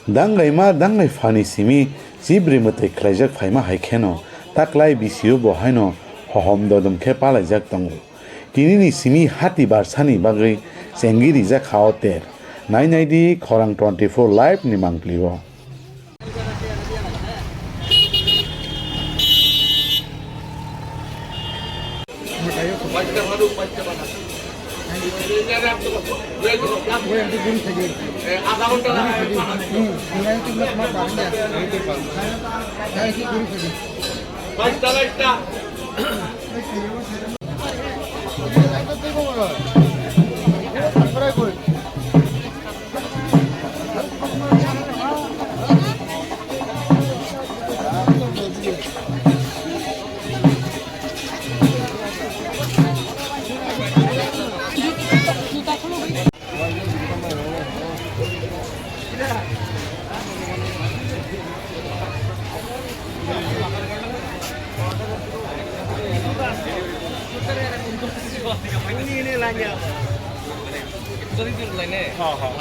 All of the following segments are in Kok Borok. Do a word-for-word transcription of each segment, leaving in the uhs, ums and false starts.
Danglaima danglai phani simi chibri mwtai khlaijak phaima hai kheno taklai bisio bo haino hohom dodom khe palaijak tongo. Tinini simi hati barsani bagwi chengwi rijak ha o ter. Nai nai di Khorang twenty four live ni mangpli o.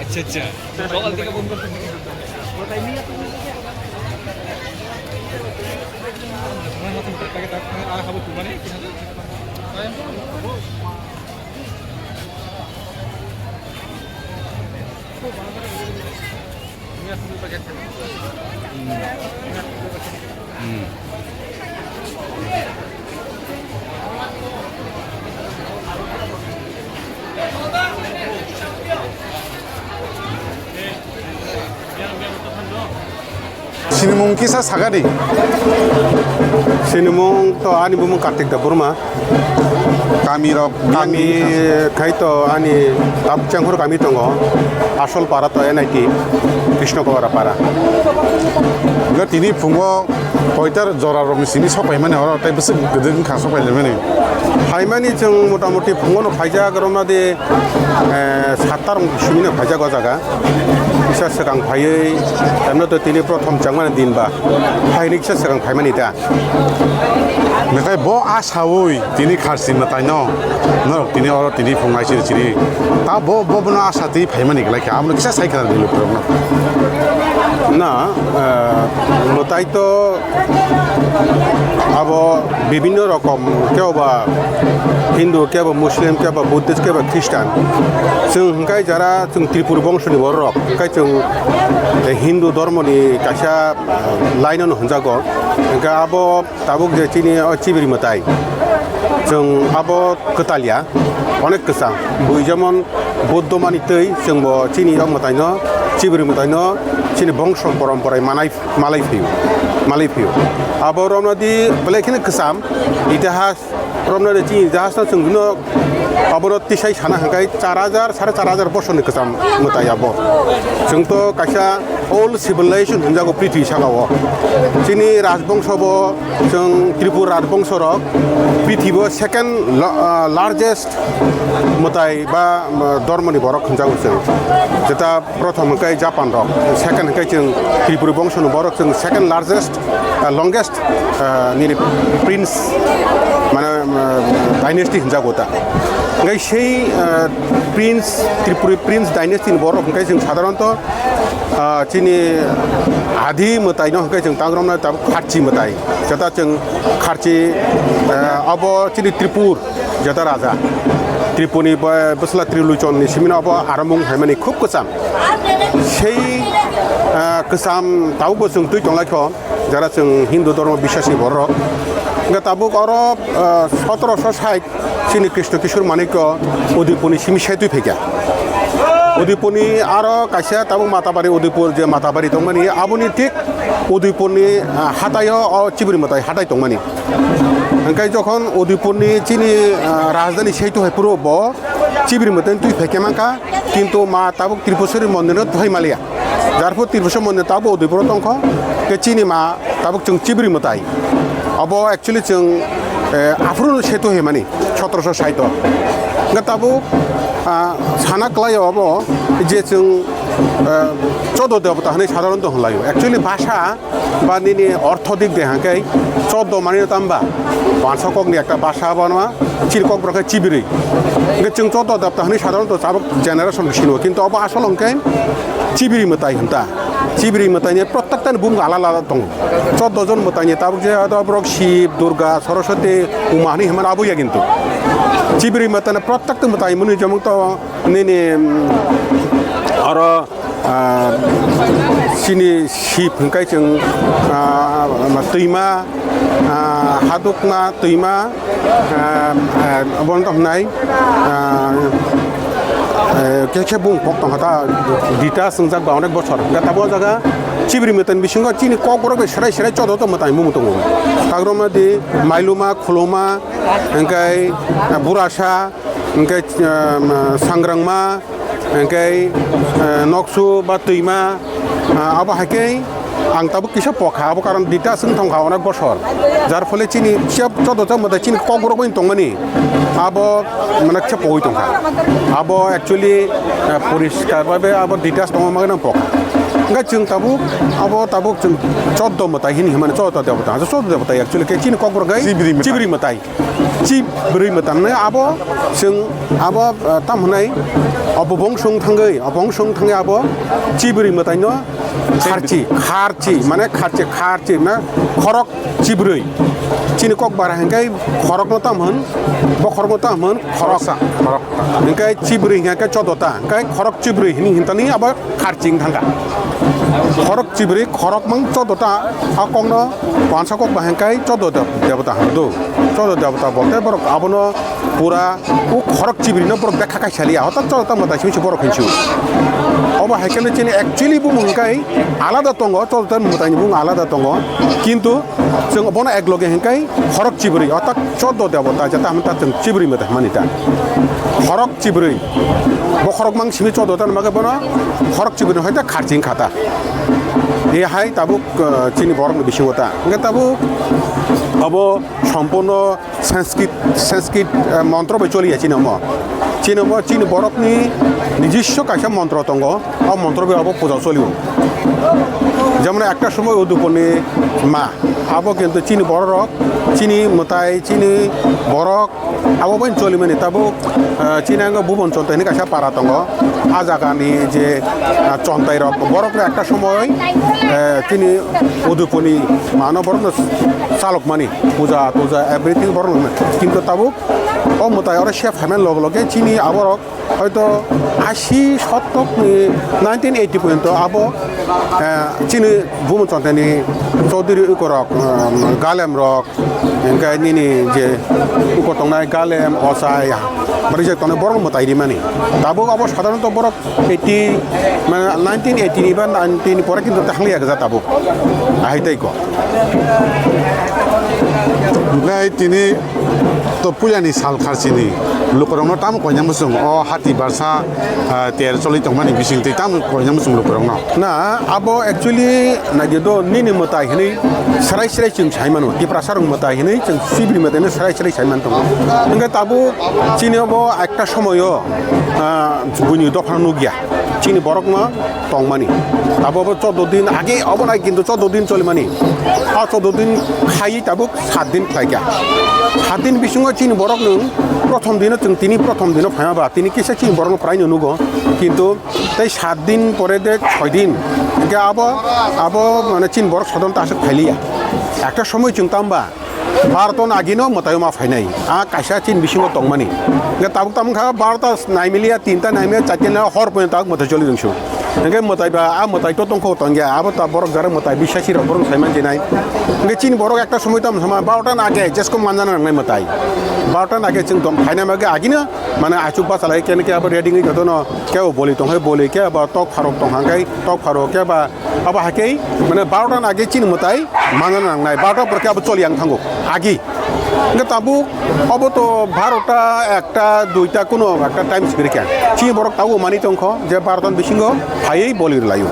আচ্ছা, আচ্ছা। সকাল থেকে বন্ধ। Sinimung kisa sagadi. Sinimung to ani bumung Kartik Debbarma. Kami rok kami khai to ani Tapchangkhor kami tongo. Asol para to N I T Krishna Kobara para. Ga tini phungo koitar jora rok ni simi sok pai mani oro tai bwswk gede wngkha sok pai mani. Phaimani chwng motamoti phungo no phaijak rwma de, eh, sattar simi no phaijak o jaga. Kisa swkang phaiwi, emno to tini prothom changmani din ba. Phaini kisa swkang phaimani ta. Mekai bo asawi tini kharsi mwtaino. Norok tini oro tini phungai chiri chiri. Ta bo, bo bono asa twi phaimani glai kha. Abono kisa sai khna dilo phirokno. Na, eh, mwtai to abo bibinno rokom, kebo ba Hindu, kebo Muslim, kebo Buddhist, kebo Christian. Chwng hwnkhe jara chwng Tripur bongsoni bororok. Hwnkhe chwng, eh, Hindu dhormoni kaisa, eh, line-o no hwnjago. Hwnkhe abo tabuk je chini o chibiri mwtai. Chwng abo kwtal ya, onek kwchang. Bui jemon Buddho mani twi chwngbo chini o mwtaino, chibiri mwtaino chini bongso poromporai manai, malai phio, malai phio. Abo romnadi belai kheno kwcham, itihas romnadi chini itihasno chwng hino abono tisai sana hwnkhe char hajar, sare char hajar bosorni kwcham mwtai abo. Chwng to kaisa old civilization hwnjago prithibi sakao. Chini rajbongso bo chwng Tripura rajbongso rok prithibi o second la-, ah, largest mwtai ba, ah, dhormoni borok hwnjago chwng. Jeta prothom hwnkhe Japan rok, second hwnkhe chwng Tripura bongsoni borok chwng second largest, ah, longest, ah, nini prince, mane, ah, dynasty hwnjago ta. Hwnkhe sei, ah, prince, Tripuri prince dynasty ni borok hwnkhe chwng sadharanto, ah, chini adi mwtaino hwnkhe chwng tangromna tabuk kharchi mwtai. Jeta chwng kharchi, ah, abo chini Tripur jeta raja. Tripuni bwsla Triluchon ni simino abo aromung phaimani khub kwcham. Sei, ah, kwcham tabukbo chwng twi tonglaikho. Jara chwng Hindu dhormo biswasni borok. Hwnkhe tabuk oro, ah, sotoroso sait chini Krishna Kishore Manikya Udaipurni simi setwi phaikha. Udaipurni aro kaisa tabuk Matabari Udaipur je Matabari tongmani aboni thik Udaipurni, ah, hataio o chibiri mwtai hatai tongmani. Hwnkhe jokhon Udaipurni chini, ah, rajdhani setwi hai phuru bo chibiri mwtai twi phaikha mankha, kintu ma tabuk Tripureshwari mondirno thai maliya. Jarpho Tripureshwari mondir tabuk Udaipuro tongkho, ke chini ma tabuk chwng chibiri mwtai. Abo actually chwng, eh, aphuru setu himani, sotoroso sait o. Hwnkhe tabuk, ah, sana kwlaio abo je chwng eh, chodo debota hwnwi sadharanto hwnlaio. Actually, bhasha ba nini ortho dik de hwnkhe chodo mani tamba wansa kokni ekta bhasha, bono chini kokborok khe chibiri. Hwnkhe chwng chodo debota hwnwi sadharanto tabuk generation sino, kintu obo asol hwnkhe chibiri mwtai hwnta. Chibiri mwtaini prottektani bumung alada alada tongo. Chodo jon mwtaini tabuk je ado borok Shib, Durga, Saraswati, Uma hwnwi hwnmani abo ya kintu. Chibiri mwtaini prottekta mwtai mwnwi jemon to nini, mm, oro, ah, chini Shib hwnkhe chwng, ah, twima, ah, hadukma, twima, ah, ah, obono tong hwnai, ah, eh, khe khe bung kok tong kha ta, dita swngjak ba onek bochor. Hwnkhe tabuk o jaga chibiri mwtaini bisingo chini kokborok bai serai serai chodo to mwtai mung tongo. Kagroma di, mailuma, khuluma, hwnkhe, ah, burasa, hwnkhe, ah, sangrangma, hwnkhe, eh, noksu ba twima, ah, abo hai khe ang tabuk kisa pokha, abo karon dita swng thong kha onek bosor. Jar phole chini chep chodo chep mwtai chini kokborok bai tongmani, abo mane kisa pogwi tong kha. Abo actually, eh, poriskar bhabe abo dita tongma mane pokha. Hwnkhe chwng tabuk, abo tabuk chwng chodo mwtai hini hwnmani chodo debota. Chodo debota actually khe chini kokborok hai chibiri mwtai. Chibiri mwtai. Chibiri mwtai hwnwi abo chwng abo, eh, tam hwnai obobong song thangwi, obong song thangwi abo chibiri mwtaino kharchi, kharchi, mane kharchi, kharchi, mane khorok chibiri. Chini kok bara hwnkhe khorokno tam hwn, bo khorokno tam hwn khorok. Khoroksa, khorok. Hwnkhe chibiri hwnkhe chodota, hwnkhe khorok chibiri hini hintani abo kharching thangkha. Khorok chibiri, khorok mang chodo ta, a kokno wansa kok bahai kai chodo de-, debota hwndo. Chodo debota bolte borok abono pura o khorok chibiri no borok bekha kai saliya. Hotak chodo ta mwtai simi borok hinsu. Obo hai khe chini actually bumung kai alada tongo, chodo ta mwtai ni bumung alada tongo. Kintu chwng bono ek loge hwnkhe khorok chibiri, orthat chodo debota jeta hwn ta chwng chibiri mwtai hwnmani ta. Khorok chibiri, bo khorok mang simi chodo ta nangma khe bono khorok chibiri hoi ta kharching kha ta. E hai tabuk, uh, chini borok ni bisingo ta. Hwnkhe tabuk abo sompurno Sanskrit, Sanskrit, uh, montro bai choliya chini omo. Chini omo chini borok ni nijiswa kaisa montro tongo. O montro bai abo puja cholio. Jemon ekta somoi Uduponi ma, abo kintu chini borok rok, chini mwtai, chini borok, abo bai cholimani tabuk, ah, chini ang Bhuban Chontai hinwi kaisa para tongo. A jaga ni je, ah, chontai rok, borok rok ekta somoi, eh, chini Uduponi ma no borok no chalok mani, puja, tuja, everything borok no. Kintu tabuk o mwtai oro se phaimani loge loge chini aborok hoito ashi shotok ni nineteen eighty porjonto abo, eh, chini Bhuban Chontai ni Chaudhary ukorok, um, Galem rok, hingke nini je uko tongnai Galem, Ochai, bari je tongnai borok mwtai rimani. Tabuk abo sadharanto borok eighty, mane nineteen eighty ni ba ninety ni pore kintu ta hangliya gajak tabuk. Ahai tei ko. Hingke tini to puila ni sal kharchi ni lukurok no tamo koinai muchung o hati barsa, ah, ter choli tongmani bising twi tamo koinai muchung lukurok no. Na, abo actually naidi do nini mwtai hinui srai srai chwng sai mano. Tiprasa rok mwtai hinui chwng sibri mwtai no srai srai sai man tongo. Hingke tabuk chini obo ekta somoyo, ah, buini dophano nukya. Chini borok no tongmani. Abo bo chordo din age obo nai kintu chordo din cholimani. A chordo din khaiwi tabuk sat din khlaikha. Sat din bisingo chini borok nwng prothom dino chwng tini prothom dino phaima ba tini kisa chini borok no prai no nugo. Kintu tei sat din pore de soi din. Hingke abo, abo mane chini borok sodon ta aswk phailiya. Ekta somoi chwng tamba Bharat no agino mwtai ma phainai. A kaisa chini bisingo tongmani. Hingke tabuk tamo kha Bharat naimiliya, tinta naimiliya, charta naimiliya, hor poino tabuk mwtai choli rwngsu. Hingke mwtai ba, a mwtai to tongkho tongya, abo ta borok jara mwtai bisasi rok borok sai manjinai. Hingke chini borok ekta somoi tamo sama Bharat no age jesko manjana nangnai mwtai. Bharat no age chwng tong phaina mage agino, mane achuk bachalai kene ke abo ready wngwi jotono kebo boli tongkhai boli, kebo tok pharok tongkha khe tok pharok, keba Abo hai khe, mane, barota ni age chini mwtai manna nangnai, barota pore khe abo choli yang thango, agi. Hingke tabuk obo to barota, ekta, duita, kuno ekta time sibiri khe. Chini borok tabuk mani tongkho je barota ni bisingo phaiwi boli rwlaio.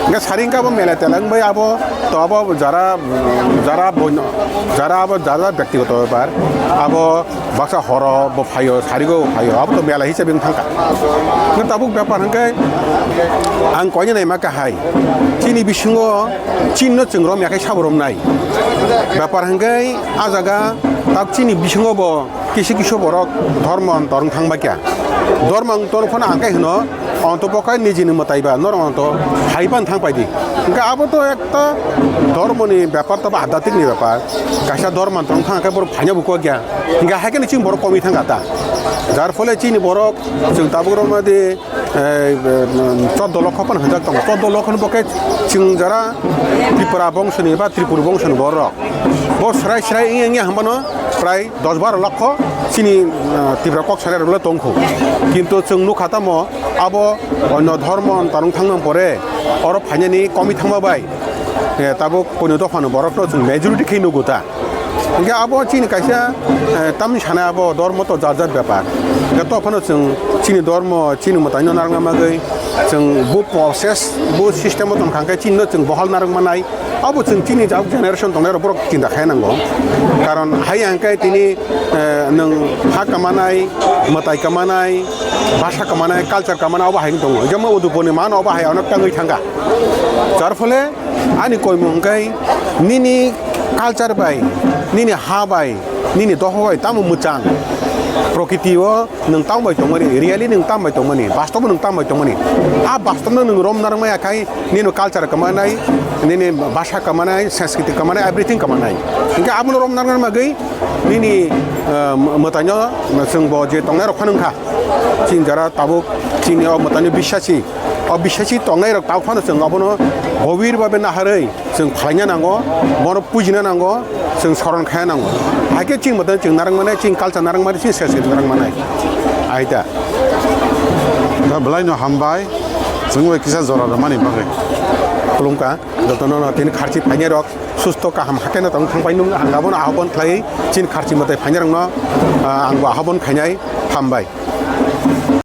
Hingke sari hingke abo mela tela wngbai abo to abo jara, jara boino, jara abo jara bektigoto bepar. Abo Baksa horo bo phaio, sarigo phaio, abo to mela hisabe wng thangkha. Nang tabuk bepar hwnkhe ang koina naima kahai. Chini bisingo chinno chwng romya khe sabo romnai. Bepar hwnkhe a jaga tak chini bisingo bo kisi kisu borok dhormo antor wng thangbaikha. Dhormo antor phano ang khe hwno, onto pokai nijini mwtai ba norok onto hai pan thang paidi. Hingke abo to ekta dhormoni bepar, to adhatikni bepar. Kaisa dhormo tong thang khe borok phaina bo kok ya. Hingke hai khe chini borok komi thang kha ta. Jar phole chini borok chwng tabuk rok ma di, eh, choddo lokho pan hwnjak tongo. Choddo lokho ni bo khe chwng jara Tripura bongso ni ba Tripura bongso ni borok. Bo srai srai wngya wngya hwnbano prai dos baro lokho chini, ah, Tipra kok sanai rok le tongkho. Kintu chwng nukha tamo abo onno dhormo antor wng thangma pore oro phainani komi thangma bai, eh, tabuk koino dophano borokno chwng majority khe nugo ta. Hingke abo chini kaisa, eh, tamni sanai abo dhormo to jar jar bepar. Hingke to phano chwng chini dhormo, chini mwtaino narwkna bagwi chwng bo process, bo system o tongkha hingke chini no chwng bohol narwk manai. Abo chwng chini jawk generation tongnai rok borok chinta khai nango. Karon hai hwnkhe tini, eh, nwng ha kamanai, mwtai kamanai, bhasha kamanai, culture kamanai abo hai wng tongo. Jemon Udupurni mano abo hai onek tangwi thangkha. Jar phole ani koimung hwnkhe nini culture bai, nini ha bai, nini doho bai tamo mwchang. Prokriti o nwng tamo bai tongmani, really nwng tamo bai tongmani, bastobo nwng tamo bai tongmani. A bastob no nwng rom narwk maya khai nini culture kamanai, nini bhasha kamanai, sanskriti kamanai, everything kamanai. Hingke abono rom narwk bagwi nini, ah, mwtaino chwng bo je tongnai rok phano wngkha. Chini jara tabuk chini o mwtaino bisasi. O bisasi tongnai rok tabuk phano chwng abono gobir babe naharwi chwng phlaina nango, bono pujina nango, chwng soron khaina nango. Hai khe chini mwtai chwng narwk mani, chini culture narwk mani, chini sanskriti narwk mani. Aida. Da belai no hambai, chwng bai kisa jora rwmani bagwi. Khulumkha, jotono no tini kharchi phainai rok, susto kaham hakhe no tong thang pai nung, ang abono ahobon khlai, chini kharchi mwtai phainai rok no, ah, ang bo ahobon khainai, hambai.